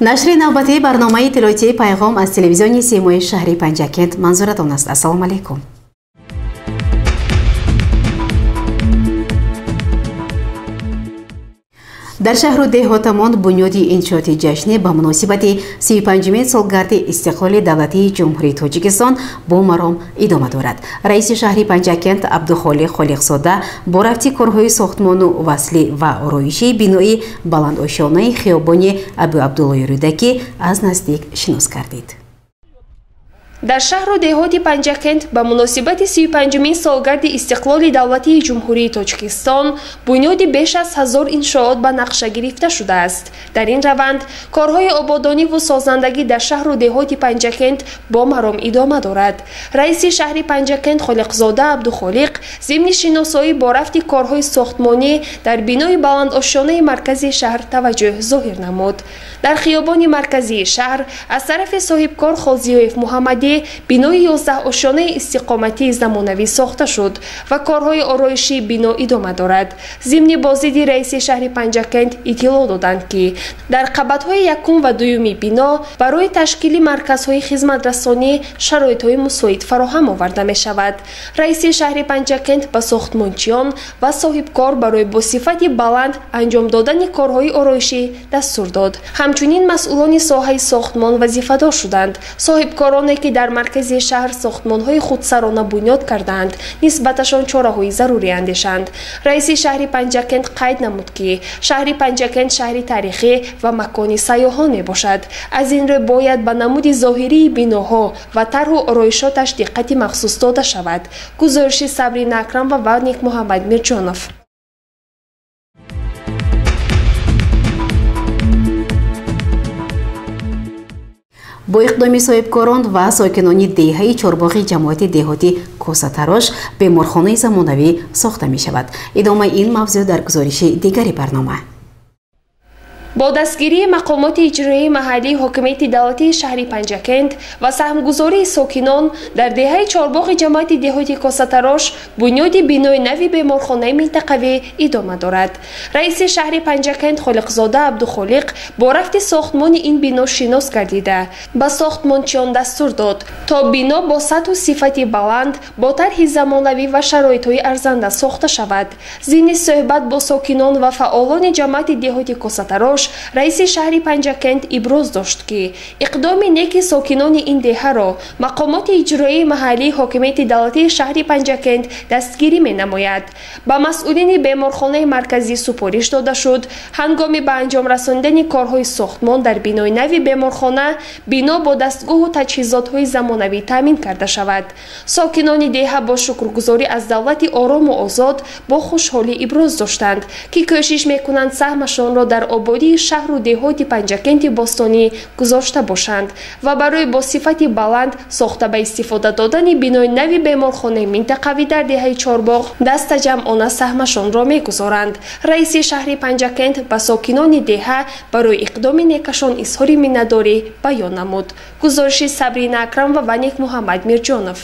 Нашри навбатии барномаи иттилоотии «Пайғом» аз телевизиони Симои шаҳри Панҷакент манзуратон аст. Ассалому алайкум. Дар шаҳру деҳотамон бунёди иншооти ҷашнӣ ба муносибати 35-умин солгарди истиқлоли давлатии Ҷумҳурии Тоҷикистон бо маром идома дорад. Раиси шаҳри Панҷакент Абдухолиқ Холиқзода бо рафти корҳои сохтмону васлӣ ва ороишии бинои баландошёнаи хиёбони Абуабдуллои Рӯдакӣ аз наздик шинос гардид. Дар шаҳру деҳоти Панҷакент ба муносибати 35-умин солгарди истиқлоли давлатии Ҷумҳурии Тоҷикистон бунёди беш аз 1000 иншоот ба нақша гирифта шудааст. Дар ин раванд корҳои ободониву созандагӣ дар шаҳру деҳоти Панҷакент бо маром идома дорад. Раиси шаҳри Панҷакент Холиқзода Абдухолиқ зимни шиносоӣ бо рафти корҳои сохтмонӣ дар бинои баландошёнаи маркази шаҳр таваҷҷӯҳ зоҳир намуд. Дар хиёбони марказии шаҳр аз тарафи соҳибкор Холзиёев Муҳаммадӣ бинои 11-ошёнаи истиқоматии замонавӣ сохта шуд ва корҳои ороишии бино идома дорад. Зимни боздиди раиси шаҳри Панҷакент иттилоъ доданд, ки дар қабатҳои якум ва дуюми бино барои ташкили марказҳои хизматрасонӣ шароитҳои мусоид фароҳам оварда мешавад. Раиси шаҳри Панҷакент ба сохтмончиён ва соҳибкор барои бо сифати баланд анҷом додани корҳои ороишӣ дастур дод. Ҳамчунин масъулони соҳаи сохтмон вазифадор шуданд. Соҳибкороне ки дар маркази шаҳр сохтмонҳои худсарона бунёд кардаанд, нисбаташон чораҳои зарурӣ андешанд. Раиси шаҳри Панҷакент қайд намуд, ки шаҳри Панҷакент шаҳри таърихӣ ва макони сайёҳон мебошад. Аз ин рӯ бояд ба намуди зоҳирии биноҳо ва тарҳу ороишоташ диққати махсус дода шавад. Гузориши Сабрина Акрамова ва Некмуҳаммад Мирҷонов. Бо иқдоми соҳибкорон ва сокинони деҳаи Чорбоғи ҷамоати деҳоти Косатарош беморхонаи замонавӣ сохта мешавад. Идомаи ин мавзӯъ дар гузориши дигари барнома. Бо дастгирии мақомоти иҷроии маҳаллии ҳокимияти давлатии шаҳри Панҷакент ва саҳмгузории сокинон дар деҳаи Чорбоғи ҷамоати деҳоти Косатарош бунёди бинои нави беморхонаи минтақавӣ идома дорад. Раиси шаҳри Панҷакент Холиқзода Абдухолиқ бо рафти сохтмони ин бино шинос гардида, ба сохтмончиён дастур дод, то бино бо сатҳу сифати баланд, бо тарҳи замонавӣ ва шароитҳои арзанда сохта шавад. Зимни суҳбат бо сокинон ва фаъолони ҷамоати деҳоти Косатарош раиси шаҳри Панҷакент иброз дошт, ки иқдоми неки сокинони ин деҳаро мақомоти иҷроии маҳаллии ҳокимияти давлатии шаҳри Панҷакент дастгирӣ менамояд. Ба масъулини беморхонаи марказӣ супориш дода шуд, ҳангоми ба анҷом расонидани корҳои сохтмон дар бинои нави беморхона бино бо дастгоҳу таҷҳизотҳои замонавӣ таъмин карда шавад. Сокинони деҳа бо шукргузорӣ аз давлати орому озод бо хушҳолӣ иброз доштанд, ки кӯшиш мекунанд саҳмашонро дар ободии шаҳру деҳоти Панҷакенти бостонӣ гузошта бошанд ва барои бо сифати баланд сохта ба истифода додани бинои нави беморхонаи минтақавӣ дар деҳаи Чорбоғ дастаҷамъона саҳмашонро мегузоранд. Раиси шаҳри Панҷакент ба сокинони деҳа барои иқдоми некашон изҳори миннатдорӣ баён намуд. Гузориши Сабрина Акрамова ва Некмуҳаммад Мирҷонов.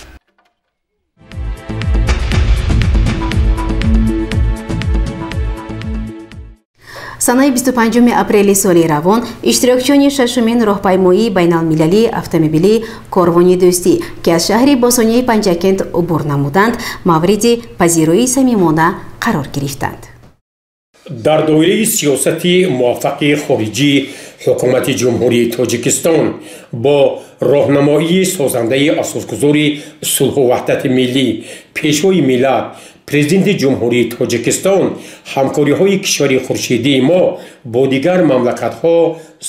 Санаи 25 апрели соли равон иштирокчиёни шашумин роҳпаймоии байналмилалии автомобилии «Корвони дӯстӣ», ки аз шаҳри бостонии Панҷакент убур намуданд, мавриди пазироии самимона қарор гирифтанд. Дар доираи сиёсати муваффақи хориҷии ҳукумати Ҷумҳурии Тоҷикистон бо роҳнамоии созандаи асосгузори сулҳу ваҳдати миллӣ, пешвои миллат, президенти Ҷумҳурии Тоҷикистон, ҳамкориҳои кишвари хуршедии мо бо дигар мамлакатҳо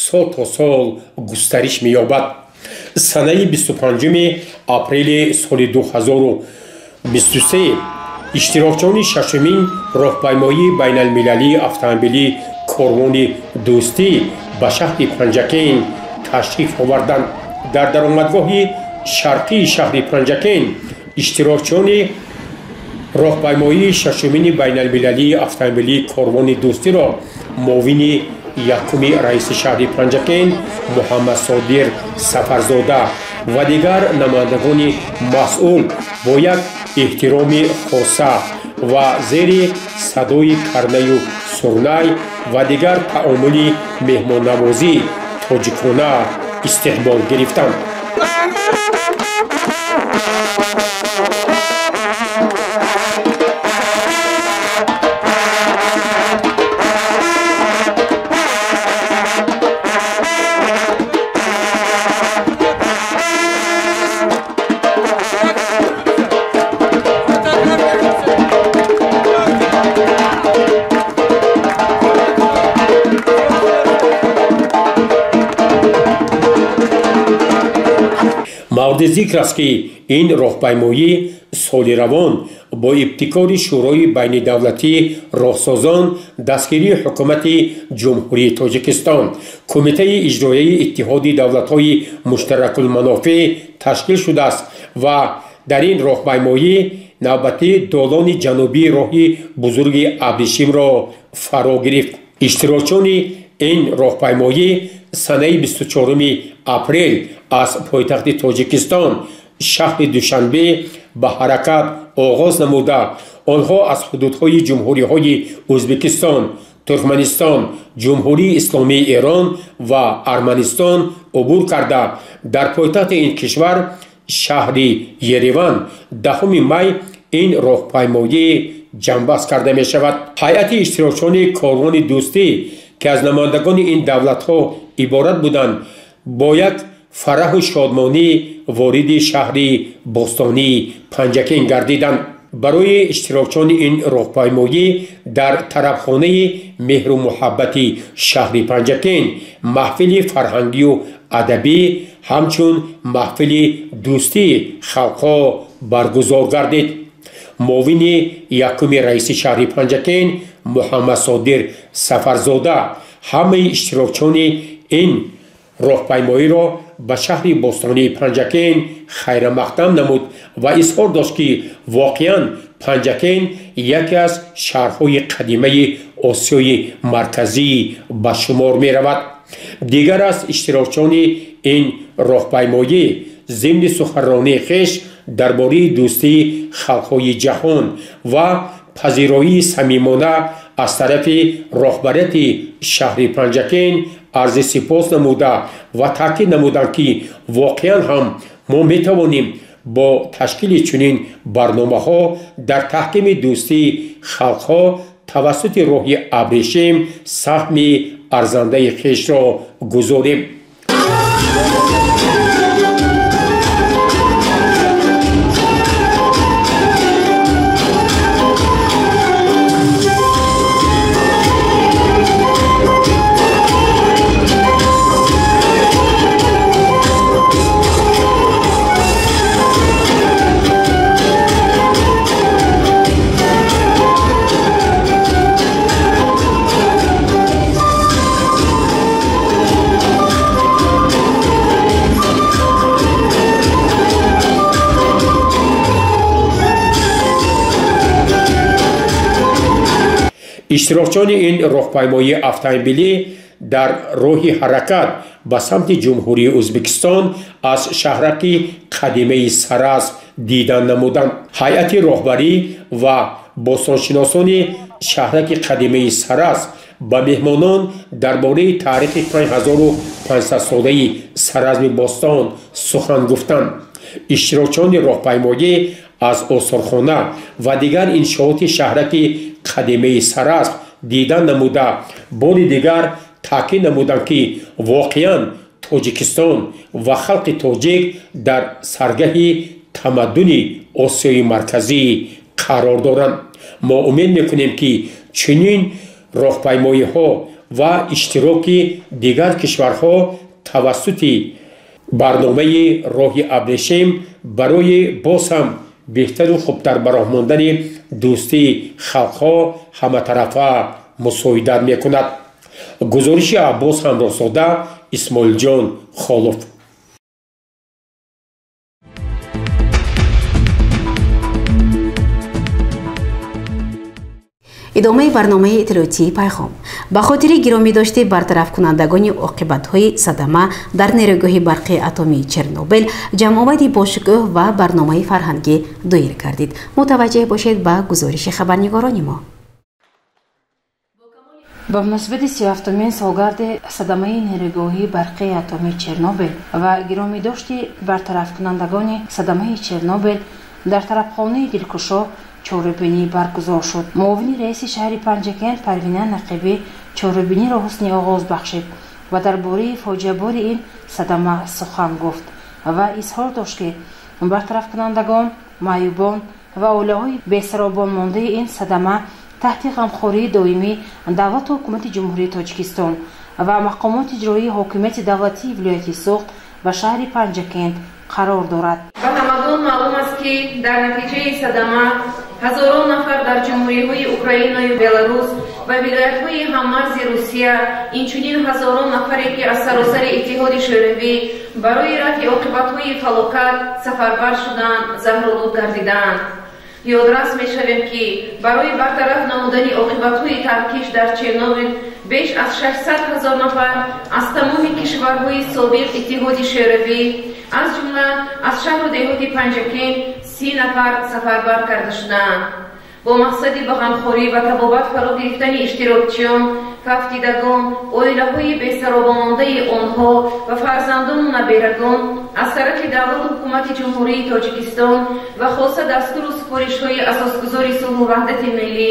сол то сол густариш меёбад. Санаи 25 апрели соли 2023 иштирокчиёни шашумин роҳпаймоии байналмилалии автомобилии «Корвони дӯстӣ» ба шаҳри Панҷакент ташриф оварданд. Дар даромадгоҳи шарқии шаҳри Панҷакент иштирокчиёни Роҳпаймоии шашумини байналмилалии автомобилии корвони дӯстиро муовини якуми раиси шаҳри Панҷакент Муҳаммадсодир Сафарзода ва дигар намояндагони масъул бо як эҳтироми хоса ва зери садои карнаю сурнай ва дигар таомули меҳмоннавозӣ тоҷикона истиқбол гирифтанд. Мавриди зикр аст, ки ин роҳпаймоӣ соли равон бо ибтикори Шӯрои байнидавлатии роҳсозон, дастгирии Ҳукумати Ҷумҳурии Тоҷикистон, Кумитаи иҷроияи Иттиҳоди давлатҳои муштаракулманофеъ ташкил шудааст ва дар ин роҳпаймоӣ навбатии долони ҷанубии роҳи бузурги Абришимро фаро гирифт. Иштирокчиёни ин роҳпаймоӣ санаи 24 апрел аз пойтахти Тоҷикистон шаҳри Душанбе ба ҳаракат оғоз намуда, онҳо аз ҳудудҳои ҷумҳуриҳои Ӯзбекистон, Туркманистон, Ҷумҳурии Исломии Эрон ва Арманистон убур карда, дар пойтахти ин кишвар шаҳри Ереван 10 май ин роҳпаймоӣ ҷамъбаст карда мешавад. Ҳайати иштирокчиёни корвони дӯстӣ, ки аз намояндагони ин давлатҳо иборат буданд, бо як фараҳу шодмонӣ вориди шаҳри бостонии Панҷакент гардиданд. Барои иштирокчиёни ин роҳпаймоӣ дар тарабхонаи меҳру муҳаббати шаҳри Панҷакент маҳфили фарҳангию адабӣ ҳамчун маҳфили дӯстии халқҳо баргузор гардид. Муовини якуми раиси шаҳри Панҷакент Муҳаммадсодир Сафарзода ҳамаи иштирокчиёни ин роҳпаймоиро ба шаҳри бостонии Панҷакент хайрамақдам намуд ва изҳор дошт, ки воқеан Панҷакент яке аз шаҳрҳои қадимаи Осиёи Марказӣ ба шумор меравад. Дигар аз иштирокчиёни ин роҳпаймоӣ зимни суханронии хеш дар бораи дӯстии халқҳои ҷаҳон ва пазироии самимона аз тарафи роҳбарияти шаҳри Панҷакент арзи сипос намуда ва таъкид намуданд, ки воқеан ҳам мо метавонем бо ташкили чунин барномаҳо дар таҳкими дӯстии халқҳо тавассути роҳи Абрешим саҳми арзандаи хешро гузорем. Иштирокчиёни ин роҳпаймоии автомобилӣ дар роҳи ҳаракат ба самти Ҷумҳурии Ӯзбекистон аз шаҳраки қадимаи Саразм дидан намуданд. Ҳайати роҳбарӣ ва бостоншиносони шаҳраки қадимаи Саразм ба меҳмонон дар бораи таърихи 5500-солаи Саразми бостон сухан гуфтанд. Иштирокчиёни роҳпаймоӣ аз осорхона ва дигар иншооти шаҳраки қадимаи Саразм дидан намуда, бори дигар таъкид намуданд, ки воқеан Тоҷикистон ва халқи тоҷик дар саргаҳи тамаддуни Осиёи Марказӣ қарор доранд. Мо умед мекунем, ки чунин роҳпаймоиҳо ва иштироки дигар кишварҳо тавассути барномаи роҳи Абрешим барои боз ҳам беҳтару хубтар ба роҳ мондани дӯстии халқҳо ҳаматарафа мусоидат мекунад. Гузориши Аббос Ҳамроҳзода, Исмоилҷон Холов. Идомаи барномаи иттилоотии пайғом. Ба хотири гиромӣ дошти бартарафкунандагони оқибатҳои садама дар нерӯгоҳи барқи атомии Чернобил, ҷамъомади бошукӯҳ ва барномаи фарҳангӣ доир гардид. Мутаваҷҷеҳ бошед ба гузориши хабарнигорони мо. Ба муносибати 37-умин солгарди садамаи нерӯгоҳи барқии атомии Чернобил ва гиромидошти бартарафкунандагони садамаи Чернобил дар тарабхонаи Дилкушо чорабинӣ баргузор шуд. Муовини раиси шаҳри Панҷакент Парвина Нақибӣ чорабиниро ҳусни оғоз бахшид ва дар бораи фоҷиабори ин садама сухан гуфт ва изҳор дошт, ки бартарафкунандагон, маъюбон ва оилаҳои бесаробонмондаи ин садама таҳти ғамхории доимӣ давлату ҳукумати Ҷумҳурии Тоҷикистон ва мақомоти иҷроии ҳокимияти давлатии вилояти Суғд ва шаҳри Панҷакент қарор дорад. Ба ҳамагон маълум аст, ки дар натиҷаи садама ҳазорон нафар дар ҷумҳуриҳои Украинаю Беларус ва вилоятҳои ҳаммарзи Русия, инчунин ҳазорон нафаре, ки аз саросари Иттиҳоди Шӯравӣ барои рафъи оқибатҳои фалокат сафарбар шуданд, заҳролуд гардиданд. Ёдрас мешавем, ки барои бартараф намудани оқибатҳои таркиш дар Чернобил беш аз 600 ҳазор нафар аз тамоми кишварҳои собиқ Иттиҳоди Шӯравӣ, аз ҷумла аз шаҳру деҳоти Панҷакент 30 нафар сафарбар карда шуданд. Бо мақсади ба ғамхорӣ ва табобат фаро гирифтани иштирокчиён, фавтидагон, оилаҳои бесаробонмондаи онҳо ва фарзандону наберагон аз тарафи давлату ҳукумати Ҷумҳурии Тоҷикистон ва хоса дастуру супоришҳои асосгузори сулҳу ваҳдати миллӣ,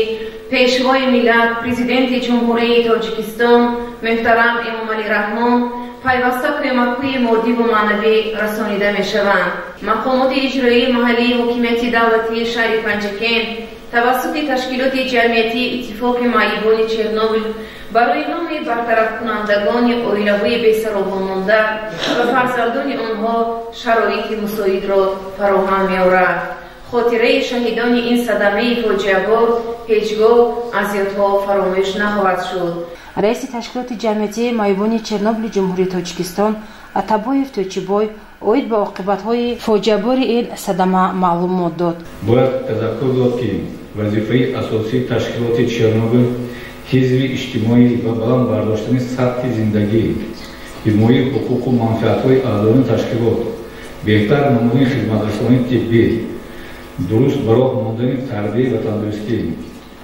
пешвои миллат, президенти Ҷумҳурии Тоҷикистон муҳтарам Эмомалӣ Раҳмон пайваста кӯмакҳои моддиву маънавӣ расонида мешаванд. Мақомоти иҷроии маҳаллии ҳокимияти давлатии шаҳри Панҷакент тавассути ташкилоти ҷамъиятии Иттифоқи маъюбони Чернобил барои номи бартарафкунандагони оилаҳои бесаробонмонда ва фарзандони онҳо шароити мусоидро фароҳам меорад. Хотираи шаҳидони ин садамаи фоҷиабор ҳеҷ гоҳ аз ёдҳо фаромӯш нахоҳад шуд. Раиси ташкилоти ҷамъиятии маъюбони Чернобили Ҷумҳурии Тоҷикистон Атабоев Тӯчибой оид ба оқибатҳои фоҷиабори ин садама маълумот дод. Бояд тазаккур дод, ки вазифаи асосии ташкилоти Чернобил ҳизби иҷтимоӣ ва баланд бардоштани сатҳи зиндагӣ, ҳимояи ҳуқуқу манфиатҳои аъзоёни ташкилот, беҳтар намудани хизматрасонии тиббӣ, дуруст ба роҳ мондани тарбияи ватандӯстӣ,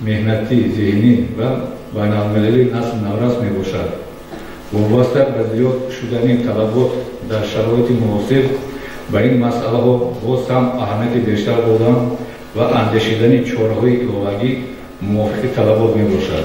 меҳнатӣ, зеҳнӣ ва байналмилалии насли наврас мебошад. Вобаста ба зиёд шудани талабот дар шароити муосир ба ин масъалаҳо боз ҳам аҳамияти бештар додан ва андешидани чораҳои иловагӣ мувофиқи талабот мебошад.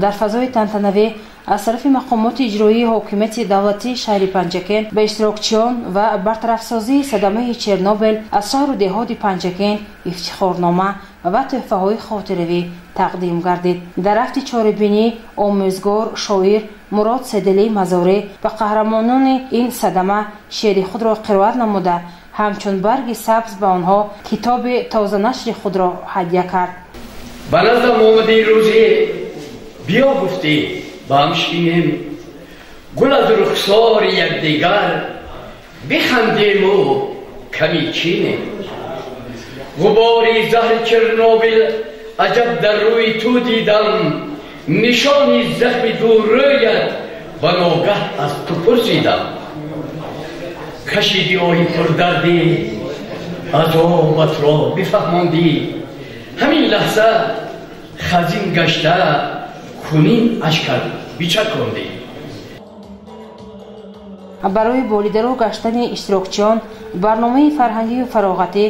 Дар фазои тантанавӣ аз тарафи мақомоти иҷроии ҳокимияти давлатии шаҳри Панҷакент ба иштирокчиён ва бартарафсозии садамаи Чернобил аз шаҳру деҳоти Панҷакент ифтихорнома ва тӯҳфаҳои хотиравӣ тақдим гардид. Дар рафти чорабинӣ омӯзгор, шоир Мурод Седалӣ Мазорӣ ба қаҳрамонони ин садама шеъри худро қироат намуда, ҳамчун барги сабз ба онҳо китоби тозанашри худро ҳадя кард. Ба наздам омадӣ рӯзе, биё гуфтӣ ба ҳам шинем, гул аз рухсори якдигар бихандему ками чинем. Ғубори заҳри Чернобил аҷаб дар рӯи ту дидам, нишони захми дуррӯят ба ногаҳ аз ту пурсидам. Кашиди оҳи пурдардӣ азобатро бифаҳмондӣ, ҳамин лаҳза хазин гашта хунин ашкат бичакондӣ. Барои болидаро гаштани иштирокчиён барномаи фарҳангию фароғатӣ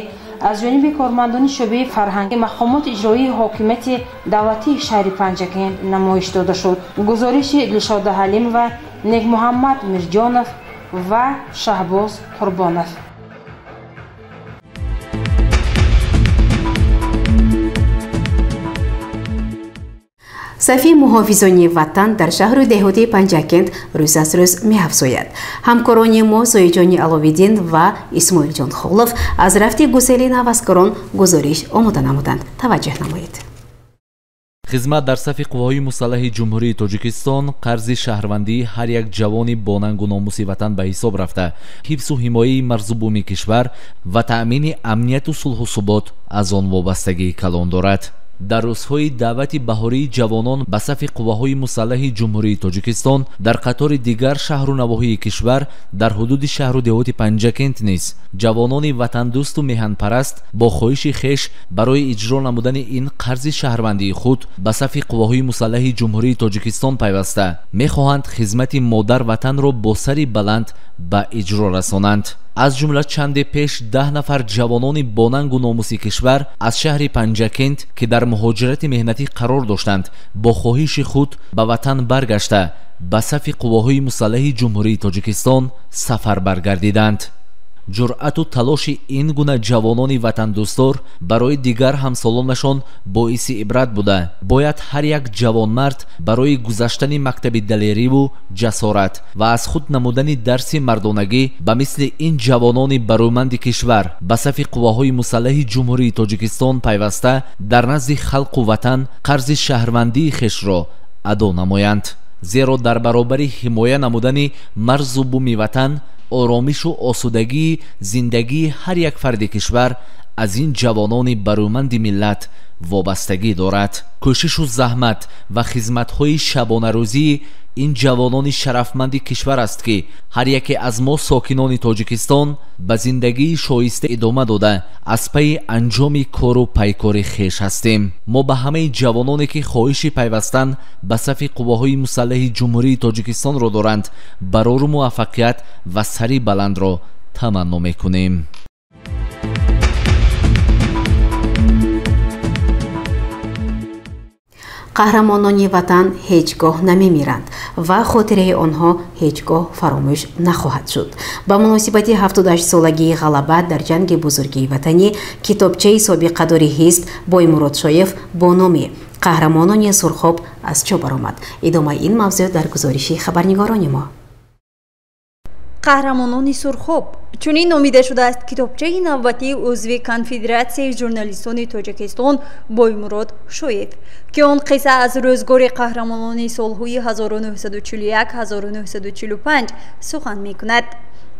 аз ҷониби кормандони шӯъбаи фарҳанги мақомоти иҷроии ҳокимияти давлатии шаҳри Панҷакент намоиш дода шуд. Гузориши Дилшода Ҳалимова, Некмуҳаммад Мирҷонов ва Шаҳбоз Қурбонов. Сафи муҳофизони ватан дар шаҳру деҳоти Панҷакент рӯз аз рӯз меафзояд. Ҳамкорони мо Зоиҷони Аловиддин ва Исмоилҷон Холов аз рафти гусели наваскорон гузориш омода намуданд. Таваҷҷӯҳ намоед. Хизмат дар сафи қувваҳои мусаллаҳи Ҷумҳурии Тоҷикистон қарзи шаҳрвандии ҳар як ҷавони бо нангу номуси ватан ба ҳисоб рафта, ҳифзу ҳимояи марзу буми кишвар ва таъмини амнияту сулҳу субот аз он вобастагии калон дорад. Дар рӯзҳои даъвати баҳории ҷавонон ба сафи қувваҳои мусаллаҳи Ҷумҳурии Тоҷикистон дар қатори дигар шаҳру навоҳии кишвар дар ҳудуди шаҳру деҳоти Панҷакент низ ҷавонони ватандӯсту меҳанпараст бо хоҳиши хеш барои иҷро намудани ин қарзи шаҳрвандии худ ба сафи қувваҳои мусаллаҳи Ҷумҳурии Тоҷикистон пайваста мехоҳанд хизмати модар ватанро бо сари баланд ба иҷро расонанд. Аз ҷумла чанде пеш 10 нафар ҷавонони бонангу номуси кишвар аз шаҳри Панҷакент, ки дар муҳоҷирати меҳнатӣ қарор доштанд, бо хоҳиши худ ба ватан баргашта ба сафи қувваҳои мусаллаҳи Ҷумҳурии Тоҷикистон сафар баргардиданд. Ҷуръату талоши ин гуна ҷавонони ватандӯстдор барои дигар ҳамсолонашон боиси ибрат буда, бояд ҳар як ҷавонмард барои гузаштани мактаби далериву ҷасорат ва аз худ намудани дарси мардонагӣ ба мисли ин ҷавонони барӯманди кишвар ба сафи қувваҳои мусаллаҳи Ҷумҳурии Тоҷикистон пайваста дар назди халқу ватан қарзи шаҳрвандии хешро адо намоянд. Зеро дар баробари ҳимоя намудани марзу буми ватан, оромишу осудагии зиндагии ҳар як фарди кишвар аз ин ҷавонони барӯманди миллат вобастагӣ дорад. Кӯшишу заҳмат ва хизматҳои шабонарӯзии ин ҷавонони шарафманди кишвар аст, ки ҳар яке аз мо сокинони Тоҷикистон ба зиндагии шоиста идома дода аз пайи анҷоми кору пайкори хеш ҳастем. Мо ба ҳамаи ҷавононе, ки хоҳиши пайвастан ба сафи қувваҳои мусаллаҳи Ҷумҳурии Тоҷикистонро доранд, барору муваффақият ва сари баландро таманно мекунем. Қаҳрамонони ватан ҳеҷ гоҳ намемиранд ва хотираи онҳо ҳеҷ гоҳ фаромӯш нахоҳад шуд. Ба муносибати 78-солагии ғалаба дар ҷанги бузургии ватанӣ китобчаи собиқадори ҳизб Боймурод Шоев бо номи «Қаҳрамонони Сурхоб» аз чоп баромад. Идомаи ин мавзӯъ дар гузориши хабарнигорони мо. Қаҳрамонони Сурхоб чунин номида шудааст китобчаи навбатии узви Конфедератсияи журналистони Тоҷикистон Боймурод Шоев, ки он қисса аз рӯзгори қаҳрамонони солҳои 1941-1945 сухан мекунад.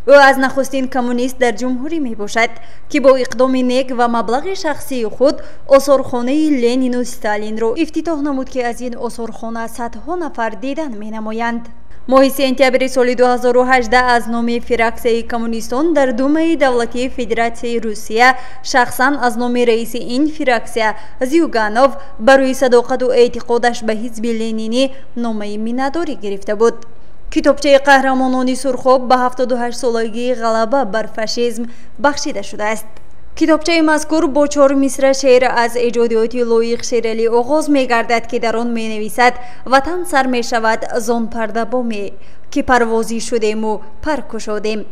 Ӯ аз нахустин коммунист дар ҷумҳурӣ мебошад, ки бо иқдоми нек ва маблағи шахсии худ осорхонаи Ленину Сталинро ифтитоҳ намуд, ки аз ин осорхона садҳо нафар дидан менамоянд. Моҳи сентябри соли 2018 аз номи фраксияи коммунистон дар Думаи давлатии Федератсияи Русия шахсан аз номи раиси ин фраксия Зюганов барои садоқату эътиқодаш ба ҳизби ленинӣ номаи миннатдорӣ гирифта буд. Китобчаи «Қаҳрамонони Сурхоб» ба 78-солагии ғалаба бар фашизм бахшида шудааст. Китобчаи мазкур бо 4 мисра шеър аз эҷодиёти Лоиқ Шералӣ оғоз мегардад, ки дар он менависад: «Ватан сар мешавад зон пардабоме, ки парвозӣ шудему пар кушодем.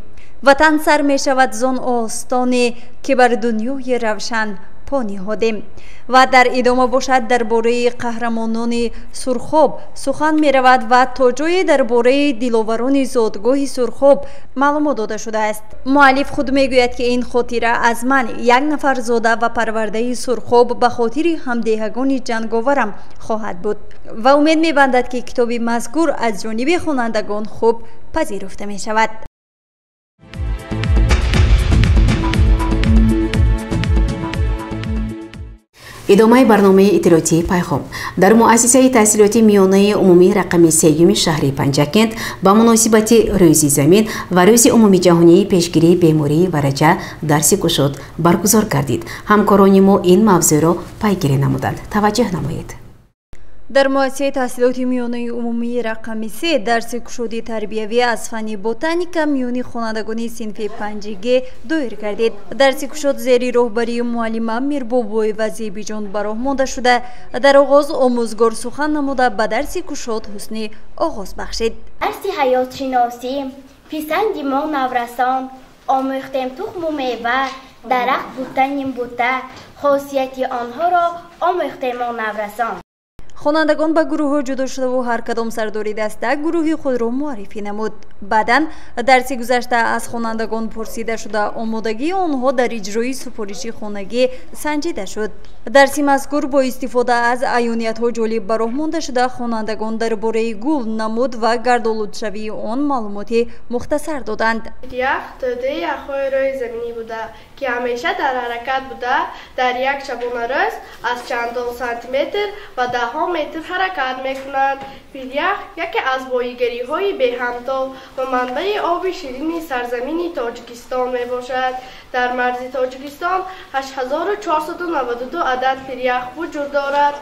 Ватан сар мешавад зон остоне, ки бар дунёи равшан по ниҳодем». Ва дар идома бошад дар бораи қаҳрамонони Сурхоб сухан меравад ва то ҷое дар бораи диловарони зодгоҳи Сурхоб маълумот дода шудааст. Муаллиф худ мегӯяд, ки ин хотира аз ман, як нафар зода ва парвардаи Сурхоб, ба хотири ҳамдеҳагони ҷанговарам хоҳад буд ва умед мебандад, ки китоби мазкур аз ҷониби хонандагон хуб пазируфта мешавад. Идомаи барномаи иттилоотии «Пайғом». Дар муассисаи таҳсилоти миёнаи умумии рақами сеюми шаҳри Панҷакент ба муносибати Рӯзи замин ва Рӯзи умумиҷаҳонии пешгирии бемории вараҷа дарси кушод баргузор гардид. Ҳамкорони мо ин мавзӯъро пайгирӣ намуданд. Таваҷҷӯҳ намоед. Дар муассисаи таҳсилоти миёнаи умумии рақами 3 дарси кушоди тарбиявӣ аз фанни ботаника миёни хонандагони синфи 5Г доир гардид. Дарси кушод зери роҳбарии муаллима Мирбобоева Зебиҷон ба роҳ монда шуда, дар оғоз омӯзгор сухан намуда ба дарси кушод ҳусни оғоз бахшид. Дарси ҳаётшиносӣ писанди мо наврасон, омӯхтем тухму мева, дарахт бута нимбута, хосияти онҳоро омӯхтем мо наврасон. Хонандагон ба гурӯҳҳо ҷудо шудаву ҳар кадом сардори даста гурӯҳи худро муаррифӣ намуд. Баъдан дарси гузашта аз хонандагон пурсида шуда, омодагии онҳо дар иҷрои супориши хонагӣ санҷида шуд. Дарси мазкур бо истифода аз аёниятҳо ҷолиб ба роҳ монда шуда, хонандагон дар бораи гул, намуд ва гардолудшавии он маълумоти мухтасар доданд. Ях тӯдаи яхҳои рӯи заминӣ буда, ки ҳамеша дар ҳаракат буда, дар як шабонарӯз аз чандон сантиметр ва даҳҳо метр ҳаракат мекунанд. Пирях яке аз боигариҳои беҳамто ва манбаи оби ширини сарзамини Тоҷикистон мебошад. Дар марзи Тоҷикистон 8492 адад пирях вуҷуд дорад.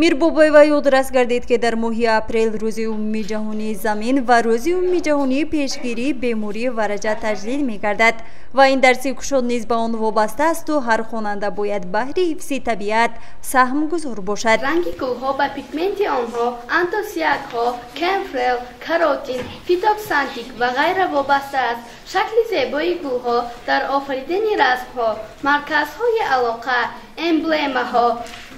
Мирбобоева ёдрас гардид, ки дар моҳи апрел Рӯзи умумии ҷаҳонии замин ва Рӯзи умумии ҷаҳонии пешгирии бемории вараҷа таҷлил мегардад ва ин дарси кушод низ ба он вобаста асту ҳар хонанда бояд баҳри ҳифзи табиат саҳмгузор бошад. Ранги гулҳо ба пигменти онҳо, антосиакҳо, кемфрел, каротин, фитоксантик ва ғайра вобаста аст. Шакли зебои гулҳо дар офаридани расмҳо, марказҳои алоқа, эмблемаҳо,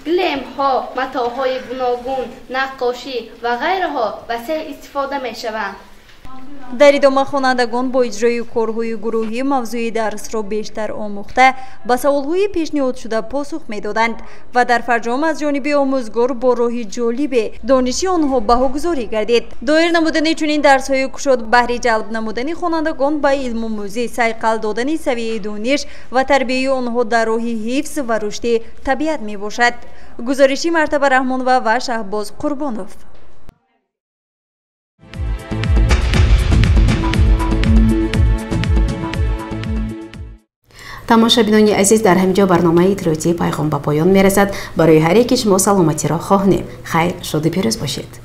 гилемҳо, матоъҳои гуногун, наққошӣ ва ғайраҳо васеъ истифода мешаванд. Дар идома хонандагон бо иҷрои корҳои гурӯҳӣ мавзӯи дарсро бештар омӯхта, ба саволҳои пешниҳодшуда посух медоданд ва дар фарҷом аз ҷониби омӯзгор бо роҳи ҷолибе дониши онҳо баҳогузорӣ гардид. Доир намудани чунин дарсҳои кушод баҳри ҷалб намудани хонандагон ба илмомӯзӣ, сайқал додани савияи дониш ва тарбияи онҳо дар роҳи ҳифз ва рушди табиат мебошад. Гузориши Мартаба Раҳмонова ва Шаҳбоз Қурбонов. Тамошабинони азиз, дар ҳамин ҷо барномаи иттилоотии Пайғом ба поён мерасад. Барои ҳар яки шумо саломатиро хоҳонем. Хайр, шоду пирӯз бошед.